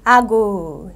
Agoo!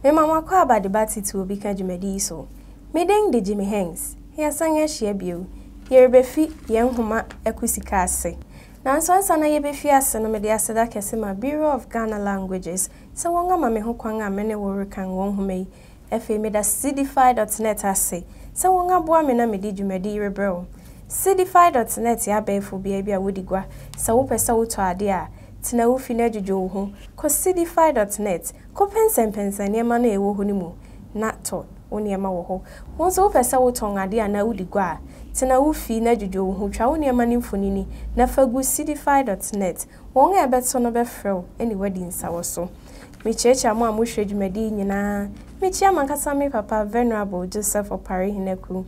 Mema mo akwaaba de ba Titiriw Obi Ka dwumadi yi so. Me din de Jimmy Hanks. Yɛasan ahyia bio. Yɛrebefi yɛn nhoma akusika ase. Nanso ansa na yebefi ase no, mede aseda kɛse ma Bureau of Ghana Languages sɛ wɔama me ho kwan a me ne wo rekan wɔn nhoma yi. Afei meda Seedify dot net ase sɛ wɔaboa me na mede dwumadi yi rebrɛ wo. Seedify dot net yɛ abɛɛfo beae bi a wodi gua. Sɛ wopɛ sɛ wotɔ ade a, tena wo fi na dwudwo wo ho. Kɔ Seedify dot net kɔpɛnsɛmpɛnsɛn nneɛma no a ɛwɔ hɔ no mu na tɔ wo nneɛma wɔ hɔ. Wo nso wopɛ sɛ wotɔn ade anaa wudi gua a, tena wo fi na dwudwo wo ho, twa wo nneɛma no mfonini na fa gu Seedify dot net. Wɔn a ɛbɛtɔ no bɛfrɛ wo ne wo adi nsawɔso. Mekyiakyia mo a mohwɛ dwumadi yi nyinaa. Mekyia m'ankasa me papa Venerable Joseph Opare Henaku.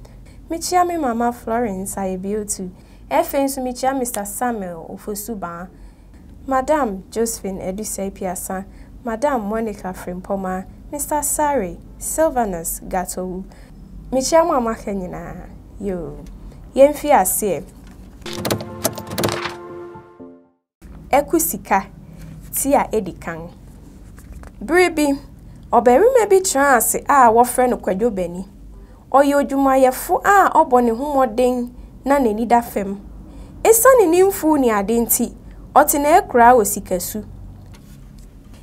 Mekyia me mama Florence Ayebiotu. Ɛfei nso mekyia Mister Samuel Ofosu Baa, Madam Josephine Adusei Piasa, Madam Monica Frimpomah, Mister Sare Sylvanus Gatowu. Mekyia mo a moaka nyinaa. Yoo. Yɛmfi aseɛ. Aku sika ti a edi kan. Bere bi, ɔbarima bi traa ase a wɔfrɛ no Kwadwo Bani. Ɔyɛ odwumayɛfo a ɔbɔ ne ho mmɔden na n'ani da fam. Esiane ne mfuw ne ade nti, ɔte n'akuraa wɔ Sikasu.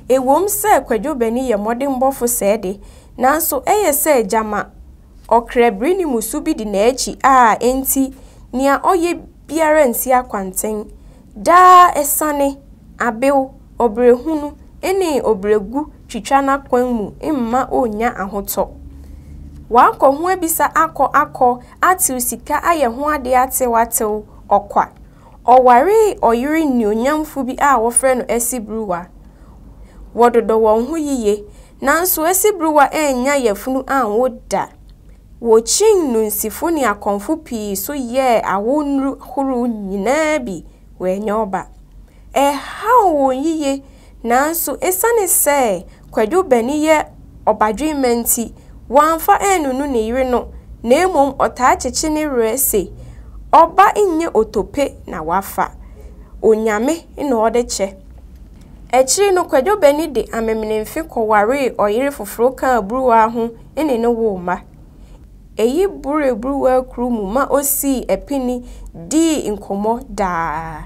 Ɛwom sɛ Kwadwo Bani yɛ mmɔdenbɔfo sɛɛ de, nanso ɛyɛ sɛ gyama ɔkra biri ne mmusu bi di n'akyi a enti nea ɔyɛ biara nsi akwanten. Daa asiane, abew, ɔbrɛhunu, ne ɔbrɛgu twitwa n'akwan mu mma onnya ahotɔ. Wakɔ ho abisa akɔ akɔ atew sika ayɛ ho ade atew atew ɔkwa. Ɔwaree ɔyere nuonyamfo bi a wɔfrɛ no Asiberewa. Wɔdodɔ wɔn ho yiye, nanso Asiberewa annya yafunu anwo da. Wokyin nnunsifo ne akɔmfo pii so yɛɛ awo nnuru horow nyinaa bi, wɔannya ɔba. Ɛhaw wɔn yiye, nanso esiane sɛ Kwadwo Bani yɛ ɔbadwemma nti, wamfa annunu ne yere no, na mmom ɔtaa kyekye ne werɛ se, Ɔba nyɛ otope na wafa, Onyame na ɔde kyɛ. Akyiri no, Kwadwo Bani de amemenemfe kɔwaree ɔyere foforo kaa Buruwa ho ne no woo mma. Eyi boree Buruwa kuru mu ma osii apini dii nkɔmmɔ daa.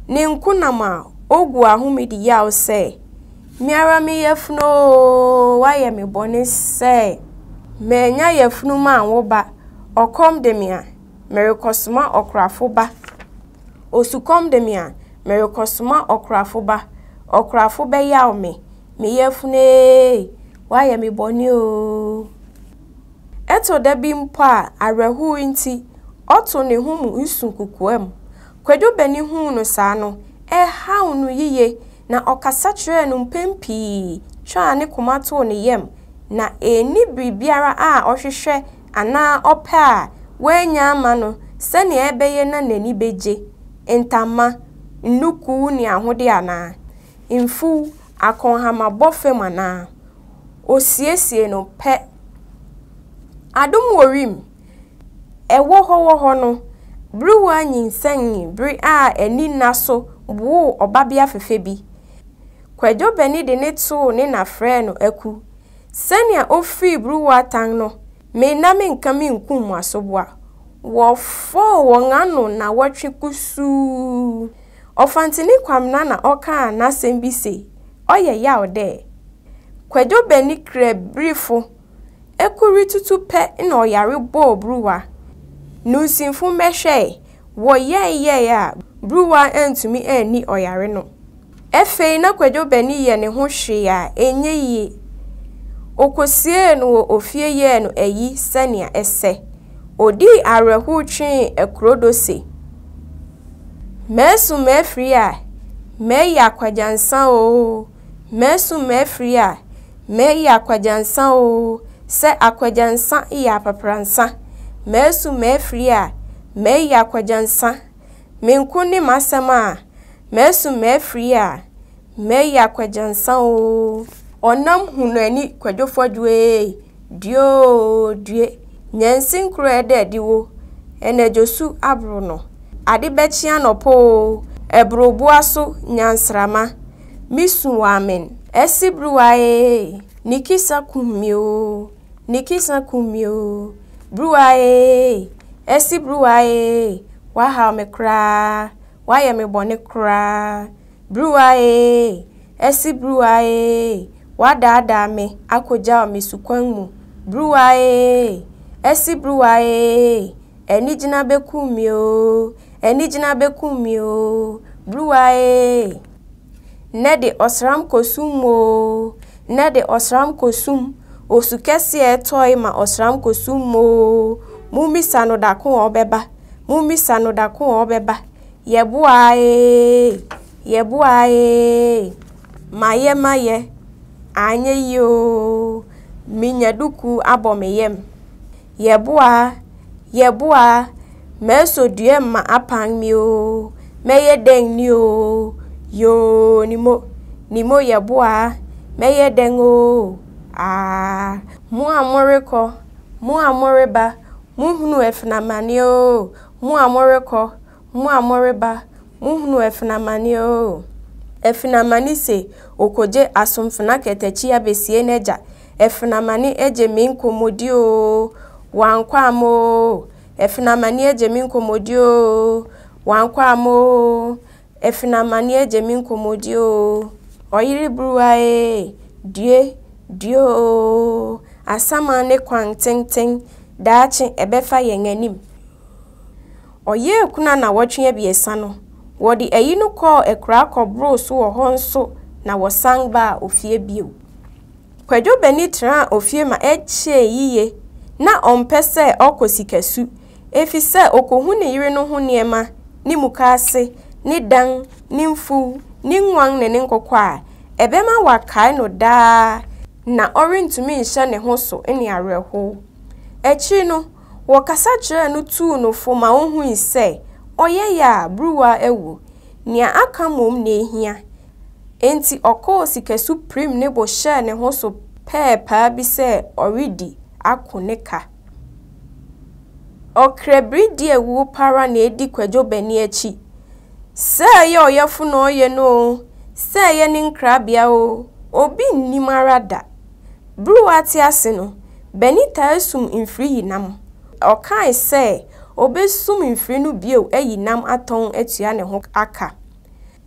Ne nkonam a ogu ahome di yaw sɛ, Me ara me yafunu oo, woayɛ me bɔne sɛ mannya yafunu manwo ba, ɔkɔm de me a, merekɔsoma ɔkorafo ba. Osukɔm de me a, merekɔsoma ɔkorafo ba, ɔkorafo bɛyaw me, me yafunu ee, woayɛ me bɔne oo. Ɛtɔ da bi mpo a, awerɛhow nti, ɔto ne ho mu nsu kokoam. Kwadwo Bani huu no saa no, ɛhaw no yiye, na ɔkasa kyerɛɛ no mpɛn pii twaa ne koma too ne yam, na enni biribiara a ɔhwehwɛ anaa ɔpɛ a wannya amma no sɛnea ɛbɛyɛ na n'ani begye, ntama, nnukuu ne ahode anaa? Mfuw, akɔnhamabɔ fam anaa? Osiesie no pɛ. Adom wɔ wim. Ɛwɔ hɔ wɔ hɔ no, Berewa nyinsɛnee bere a ani nna so woo ɔbabea fɛfɛ bi. Kwadwo Bani de no too ne na frɛɛ no Aku. Sɛnea ofii Berewa tan no, me na menka minkum mo asoboa. Wɔfɔw wɔn ano nnawɔtwe kusuu. Ɔfantini Kwamina na ɔkaa n'asɛm bi se, Ɔyɛ yaw dɛ. Kwadwo Bani kra birifo Eku retutu pɛ na ɔyare bɔɔ Bruwa. Nunsinfo mmɛhwɛe, wɔyɛe yɛe a, Bruwa antumi anni ɔyare no. Afei na Kwadwo Bani yɛ ne ho hwee a ɛnyɛ yie. Ɔkɔsiee no wɔ ofie yɛɛ no ayi sɛnea ɛsɛ. Ɔdii awerɛhow twee akurodo se, Masu m'afiri a, mayi akwagyansa oo, masu m'afiri a, Mɛyɛ akwagyansa oo, sɛ akwagyansa yɛ apapransa. M'asu m'afiri a, mɛyɛ akwagyansa. Me nko ne m'asɛm a, m'asu m'afiri a, mɛyɛ akwagyansa oo. Ɔnam hunu ani Kwadwo Fɔdwo ee, due oo due. Nyansi nkuro ɛda adiwo, ɛnadwo su aboro no. Ade bɛkye anɔpa oo, ɛboro boa so nyansrama. Me su wɔ amen. Asi bruwa ee, ne kisa kum me oo, ne kisa kum me oo. Bruwa ee, asi bruwa ee, woahaw me koraa, woayɛ me bɔne koraa. Bruwa ee, asi bruwa ee, woadaadaa me akogyaw me sukwan mu. Bruwa ee, asi bruwa ee, anigyina bekum me oo, anigyina bekum me oo. Bruwa ee. Nnɛ de ɔsram kɔ sum oo, nnɛ de ɔsram kɔ sum, osu kɛse a ɛtɔe ma ɔsram kɔ sum oo, mummisa no da ko a ɔbɛba, mummisa no da ko a ɔbɛba, yɛboa ee, yɛboa ee, mayɛ mayɛ, anyɛ yie oo, menya dukuu abɔ me yam. Yɛboa, yɛboa, mɛsɔ dua ma apan me oo, mɛyɛ dɛn ni oo, yoo Nimo, Nimo yɛboa, mɛyɛ dɛn oo, aah. Mo a morekɔ, mo a moreba, mohunu afinamane oo, mo a morekɔ, mo a moreba, mohunu afinamane oo. Afinamane se okogye asomfena katakyi abesie n'agya Ɛfenamane agye me nkɔmmɔdi oo, wankɔ amma oo. Ɛfenamane agye me nkɔmmɔdi oo, wankɔ amma oo. Ɛfenamane agye me nkɔmmɔdi oo. Ɔyere buruwa ee, due, due oo. Asaman ne kwan tenten, daakye ɛbɛfa yɛn anim. Ɔyɛɛ kuna nnawɔtwe abiɛsa no, wɔde ayi no kɔɔ akuraa kɔboroo so wɔ hɔ nso na wɔsan baa ofie bio. Kwadwo Bani traa ofie ma ɛkyɛe yiye. Ná ɔmpɛ sɛ ɔkɔ sikasu, efisɛ okohu ne yere no ho nneɛma, ne mukaase, ne dan, ne mfuw, ne nguan ne ne nkokɔ a, ɛbɛma wakae no daa na ɔrentumi nhyɛ ne ho so ne awerɛhow. Akyiri no, wɔkasa kyerɛɛ no tuu no fo ma ohui sɛ ɔyɛe a Bruwaa awu. Nea aka mmom na ehia. Enti ɔkɔɔ sikasu pirim ne bo hyɛɛ ne ho so pɛɛ paa bi sɛ ɔredi ako ne ka. Ɔkra biri di awuo pa ara na edi Kwadwo Bani akyi. Sɛ ɛyɛ ɔyɛfo na ɔyɛ no oo, sɛ ɛyɛ ne nkrabea oo, obi nnim ara da. Bere wate ase no, Bani taa sum mfiri yi nam. Ɔkae sɛ obesum mfiri no bio ayi nam atɔn atua ne ho aka.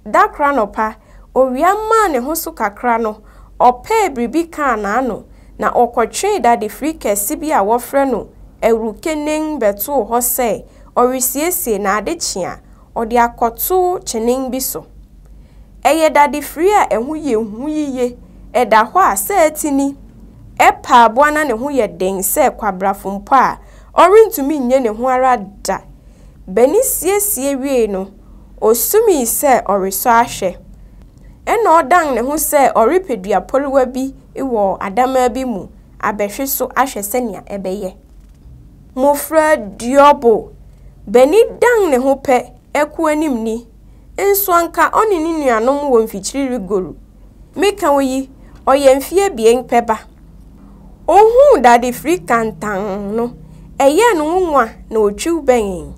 Da koro anɔpa, owia maa ne ho so kakra no, ɔpɛɛ biribi kaa n'ano, na ɔkɔtwee dadefiri kɛse bi a wɔfrɛ no awurukenen bɛtoo hɔ sɛ ɔresiesie na ade kye a, ɔde akɔto kyenen bi so. Ɛyɛ dadefiri a ɛho yɛ hu yiye, ɛda hɔ a, sɛ atini. Ɛpa aboa na ne ho yɛ den sɛ kwabrafo mpo a, ɔrentumi nnye ne ho ara da. Bani siesie wiei no, Osumii sɛ ɔresɔ ahwɛ. Ɛnna ɔdan ne ho sɛ ɔrepɛ dua poriwa bi wɔ adamaa bi mu abɛhwe so ahwɛ sɛnea ɛbɛyɛ. Mmofra duɔbo! Bani dan ne ho pɛ, ɛko anim ni. Nso anka ɔne ne nuanom wɔ mfikyiri regoru. Meka wo yi, ɔyɛ mfe abien pɛ ba. Ohuu dadefiri kantann no, ɛyɛɛ no nwonwa na otwiw bɛnee.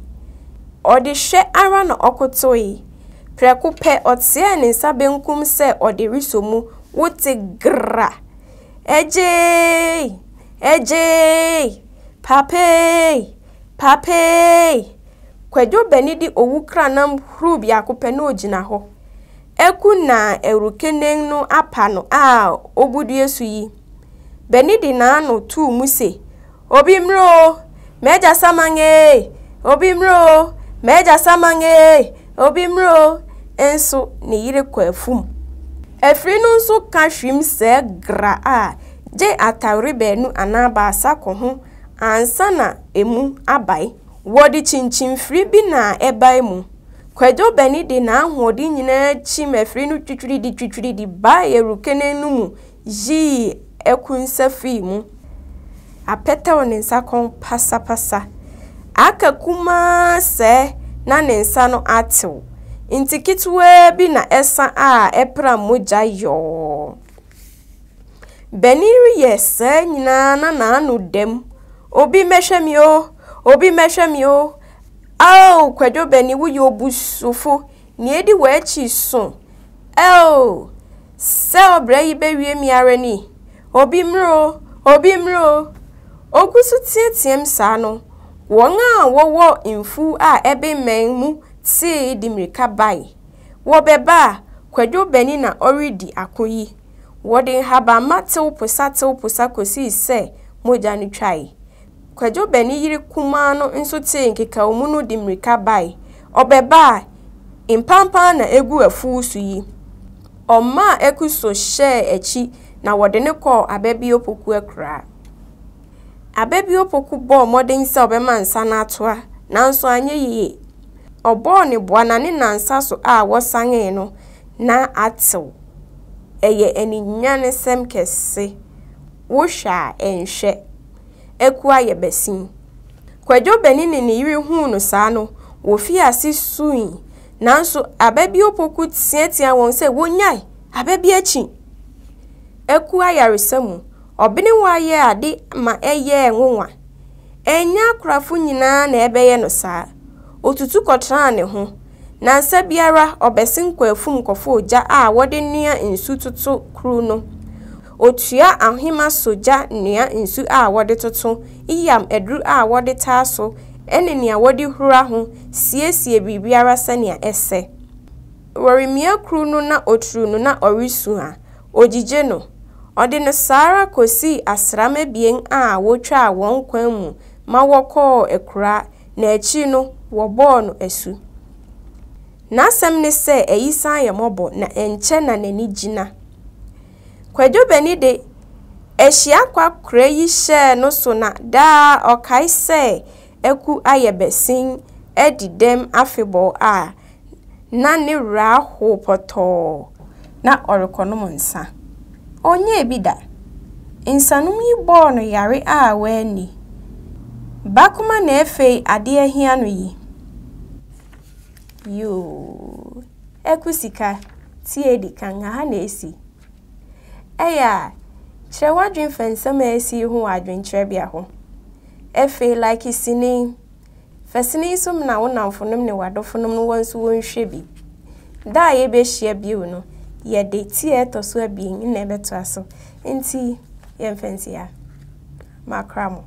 Ɔde hwɛ ara na ɔkotowee. Prɛko pɛ, ɔteɛɛ ne nsa benkum sɛ ɔde resɔ mu, wote gra! Agyei! Agyei! Papaei! Papaei! Kwadwo Bani de owu kranam huruw biako pɛ na ogyina hɔ. Aku na awurukenen no apa no a obudue so yi. Bani de n'ano too mu se, Obi mmra o! M'agya saman ee! Obi mmra o! M'agya saman ee! Obi mmra o! Nso ne yere kɔ afum. Afiri no nso ka hwim sɛɛ gra a, gye atawere baanu anaa baasa kɔ ho ansa na emu abae. Wɔde kyinkyimfiri bi na ɛbae mu. Kwadwo Bani de n'ahoɔden nyinaa kyim afiri no twitwiridi twitwiridi bae awurukene no mu yii aku nsa fii mu. Apɛtɛw ne nsa kɔn pasapasa. Aka kumaa sɛɛ na ne nsa no atew. Nti ketewaa bi na ɛsa a ɛpra mogya yɔɔ. Bani reyɛ saa nyinaa na n'ano da mu. Obi mmɛhwɛ me oo, obi mmɛhwɛ me oo. Ao Kwadwo Bani woyɛ obusufo, nea edi w'akyi so. Ao! Sɛ ɔbra yi bɛwie me ara ni! Obi mmra o! Obi mmra o! Ogu so teɛteɛm saa no, wɔn a wɔwɔ mfuw a ɛbemmɛn mu tee de mmirika bae. Wɔbɛba a, Kwadwo Bani na ɔredi ako yi. Wɔde nhabamma tew posa tew posa kosii sɛ mogya no twae. Kwadwo Bani yere kumaa no nso tee nkekawmu no de mmirika bae. Ɔbɛba a, mpampan na egu afuw so yi. Ɔmaa Akuso hyɛɛ akyi na wɔde no kɔɔ Ababio Poku akuraa. Ababio Poku bɔɔ mmɔden sɛ ɔbɛma nsa no atoa, nanso anyɛ yiye. Ɔbɔɔ ne boa na ne nnansa so a wɔsanee no, na atew. Ɛyɛ aninyanesɛm kɛse. Wohwɛ a, ɛnhwɛ. Aku ayɛ basin. Kwadwo Bani ne ne yere huu no saa no, wofii ase sui. Nanso Ababio Poku teɛteɛɛ wɔn sɛ wonnyae, aba bi akyi. Aku ayaresa mu, ɔbenewa yɛɛ ade ma ɛyɛɛ nwonwa. Ɛnyɛ akorafo nyinaa na ɛbɛyɛ no saa. Otutu kɔtraa ne ho. Nnansa biara, ɔbɛsen kɔ afum kɔfa ogya a wɔde noa nsu toto kuru no. Otua ahema so gya noa nsu a wɔde toto, yam aduru a wɔde taa so, ne nea wɔde hura ho, siesie biribiara sɛnea ɛsɛ. Wɔremia kuru no na oturu no na ɔresu a, ogyigye no. Ɔde no saa ara kosii asram abien a wotwaa wɔn kwan mu ma wɔkɔɔ akuraa na akyiri no wɔbɔɔ no asu. N'asɛm ne sɛ ayisaa yɛ mmɔbɔ na ɛnkyɛ na n'ani gyina. Kwadwo Bani de, ahyia kwakorɛ yi hyɛɛ no so na daa ɔkae sɛ aku ayɛ basin adi dɛm afebɔɔ a na ne werɛ ahow pɔtɔɔ na ɔrekɔnom nsa. Ɔnyɛɛ bi da. Nsanom yi bɔɔ no yare a wanni. Bakoma na afei ade ahia no yi. Yoo. Aku sika, tie di kan, aha na esi. Ɛyɛ a, kyerɛ w'adwene fa nsɛm a asi yi ho wɔ adwenkyerɛbea hɔ. Afei like sini. Fa sini yi so mena wo nnamfonom ne w'adɔfonom no wɔn nso wɔnhwɛ bi. Da a yɛbɛhyia bio no, yɛde ti a ɛtɔ so abien na ɛbɛtoa so. Enti, yɛmfa nsi ha. Makra mo.